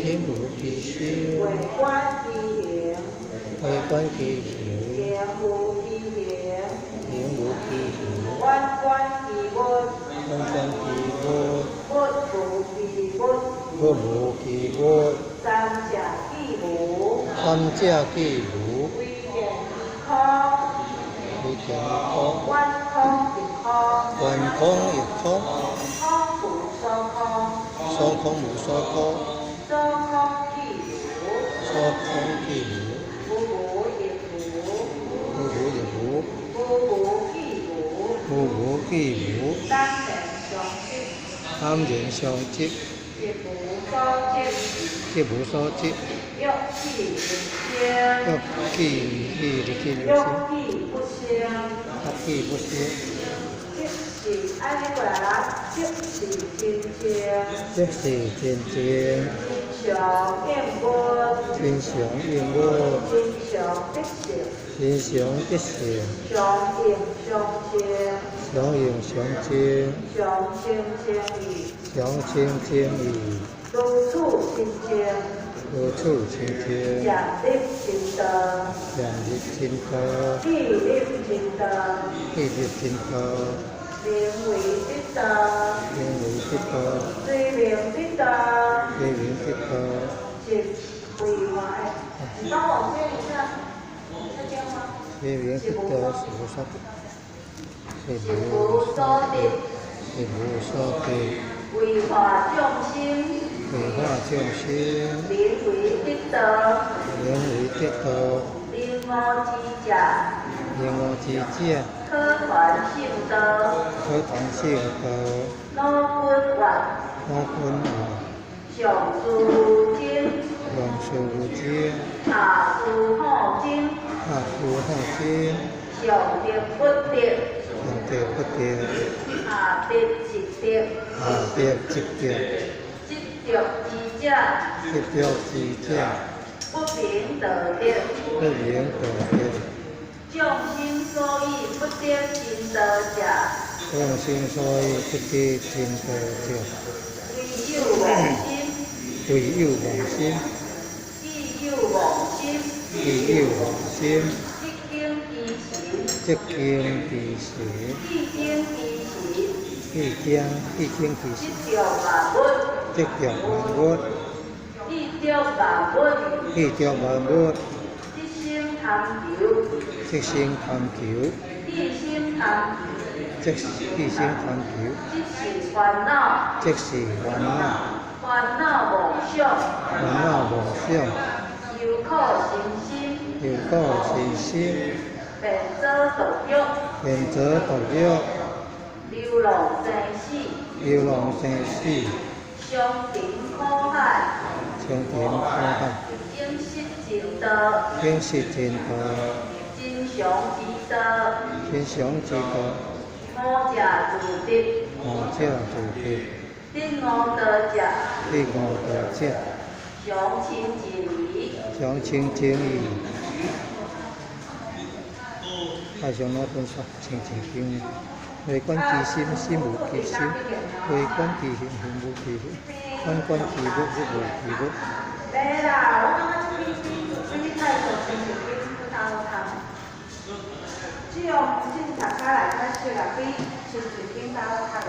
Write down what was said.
心無其心，內觀其形，內觀其形，形無其形，形無其形，遠觀其物，遠觀其物，物無其物，物無其物，三者既無，三者既無，唯見其空，唯見空，遠空亦空，遠空亦空，空無所空，所空無所空，所空既無，所空既無，無無亦無，無無亦無，無無既無，無無既無，當然相執，當然相執，執無所執，執無所執，欲起人生，欲起起日起欲人生，起不生，欲起不生，即是按呢過來啦，即是真正，即是真正，真常應物，真常應物，真常得性，真常得性，常應常清，常應常清，常清清義，常清清義，如此清淨，如此清淨，漸入真道，漸入真道，既入真道，既入真道，名為得道，名為得道，雖名得道，雖名得道，即為法。你幫我接一下，這邊嗎？雖名得道是無所得，是是無所得，是無所得，為化眾生，為化眾生，名為得道，名為得道，靈悟之者，靈悟之者，可傳聖道，可傳聖道，老君願，老君願，上師如真，上師如真，下師好真，下師好真，上得不得，上得不得，下得即得，下得即得，執著之者，執著之者，不名道德，不名道德，眾生所以不得真道者，眾生所以不得真道者，唯有妄心，唯有妄心，既有妄心，既有妄心，即經其時，即經其時，既經其時，既經既經其時，執著萬物，執著萬物，執著萬物，執著萬物，即生貪求，即生貪求，即生貪求，即即生貪求，即是煩惱，即是煩惱，煩惱妄想，煩惱妄想，憂苦生心，憂苦生心，便做墮獄，便做墮獄，流浪生死，流浪生死，相沉苦海，相沉苦海，永失真道，永失真道，真常之道，真常之道，五者自得，五者自得，得五道者，得五道者，常清淨義，常清淨義。愛上哪本書？清淨經。內觀其心，心無其心；外觀其形，形無其形；遠觀其物，物無其物。袂啦，我感覺這篇比你太熟，親像比較好讀。這種這讀起來較適合，比親像經較好讀。